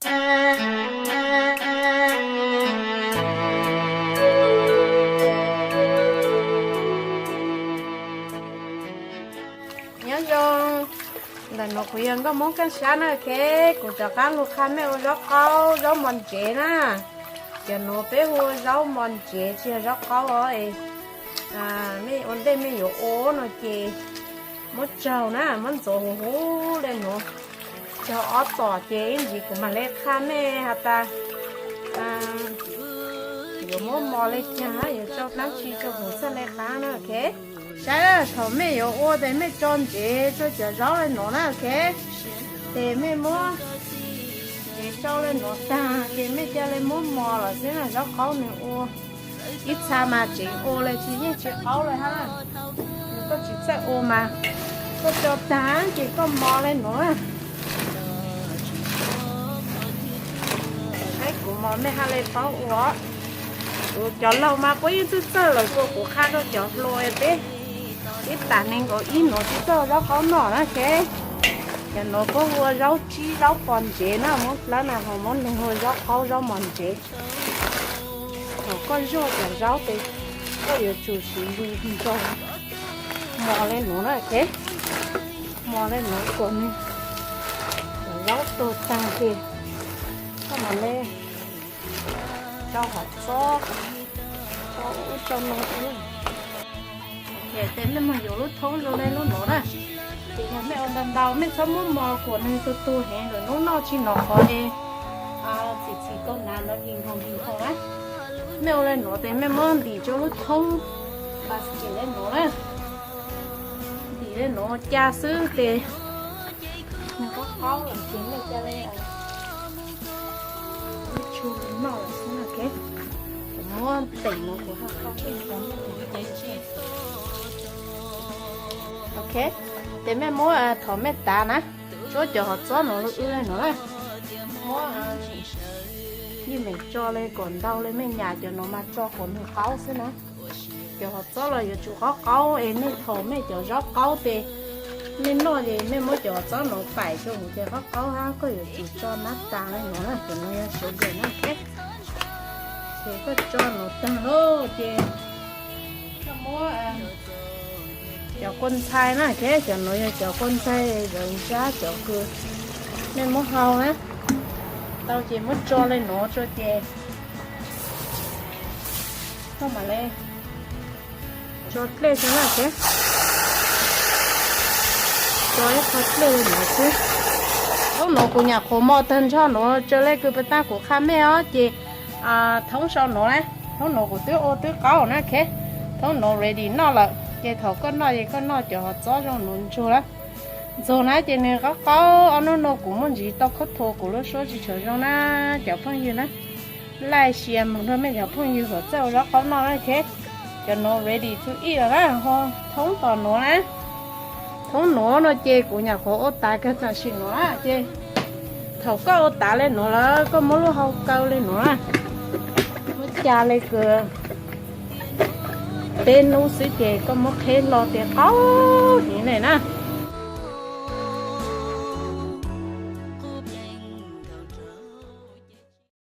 Nyob zoo, ntawm nuav kuv yog Nkauj Moob Kaj Sab na, ok. Kuv rov qab lug qha mej ua zaub qaub zaub mos ntsev na. Cov nuav peb hu ua zaub mos ntsev tsis yog zaub qaub os. Mej ua ntej mej yuav ua no ces muab tsaug na, muab ntxuav huv huv le nuav, tsaug ob tom ces ib ntsis kuv mam le qha mej has tas yuav muab mos le caag, yuav tso dlaab tsi rua huv txhaj le qaab na, ok. Saib thaum mej yuav ua tes mej tso ntsev rua cov zaub le nuav na, ok. Ces mej muab ntsev tso le nuav taag ces mej ca le muab mos lawm xwb na, zaub qaub nwg ua ib txha mas tseem ua le tsis yeej tsis qaub le hab. Koj tsis txawj ua mas koj tso taag ces koj mos le nuav na. Saib kuv mos mej hab le paub ua. Kuv cov laug mas puab yeej txawj txawj lawm, kuas kuv qha rua cov hluas peb ib tag neeg nkaus ib nuav tsis txawj zaub qaub noj na, ok. Cov nuav puab hu ua zaub tsib zaub pos ntsev na, muab dlaab na ho muab neeg hu ua zaub qaub zaub mos ntsev. Thaum koj zuaj cov zaub tes koj yuav tsum siv zug nrog mos le nuav na, ok. Mos le nuav kuas nwg cov zaub tug taag ces koj mam le rau hov txob, rau ub rau no. Tes mej moog yuav lub thoob zoo le lub nuav na. Ces yog mej ua ntau ntau mej txhob muab mos kuas nwg tug tug heev lawm, nub noj tsis nov qhov es txim txim kau nav no nkig nkoog nkig nkoog na. Mej ua le nuav tes mej muab ntim rua lub thoob basket le nuav na. Ntim le nuav ca xwb tes nws qaub qaub lawm ces mej ca le ib tshua noj lawm xwb na, ok. Kuv muab teem no kuv haj qha peb qhov mej ua. Ok, tes mej muab, thaum mej tav na, tsuab cov hov txob nuav lug wb le nuav na. Muab ywg meem tso le kom ntau le, mej nyam cov nuav mas tso kom nwg qaub xwb na. Cov hov txob los yuav tsum qaub qaub es mej thaum mej cov zaub qaub tes mej noj ces mej muab cov hov txob nuav paim rua huv ces qaub qaub hab, koj yuav tsum tso nab tas le nuav na, cov nuav yog sugar na, ok. Ces koj tso nuav taag lawm ces koj muab cov kua ntxhai na, ok, cov nuav yog cov kua ntxhai zawv ntsab cov kws mej muab hau na. Tau ces muab tso le nuav rua ces koj mam le tso dlej rua na, ok. Tso ib qho dlej le nuav xwb. Thaub nuav kuv nyam qhuav mos taag nrho nuav, tsawg le kws puas taag kuv qha mej os, ces thoob sau nuav na, thoob nuav kuv twb ua twb qaub na, ok. Thoob nuav ready noj lawm ces thaum koj noj ces koj noj cov hov txob zoo nuav ntsuag lawm. Ntsuag na ces nws qaub qaub, ob nub no kuv muaj ntsis tau khaub thuas kuv lub suab tsis tshua zoo na cov phooj ywg na. Laij sia moog nrog mej cov phooj ywg hov txawj ua zaub qaub noj na, ok. Cov nuav ready to eat lawm na, ho thoob tom nuav na. Thoob nuav no ces kuv nyam qhuav ua tav kawg tam sim nuav na, ces thaum koj ua tav le nuav lawm koj muab lub hau kaw le nuav na. Muab ca le kws peb nub xwb ces koj muab qheb hlo tes qaub heev le na.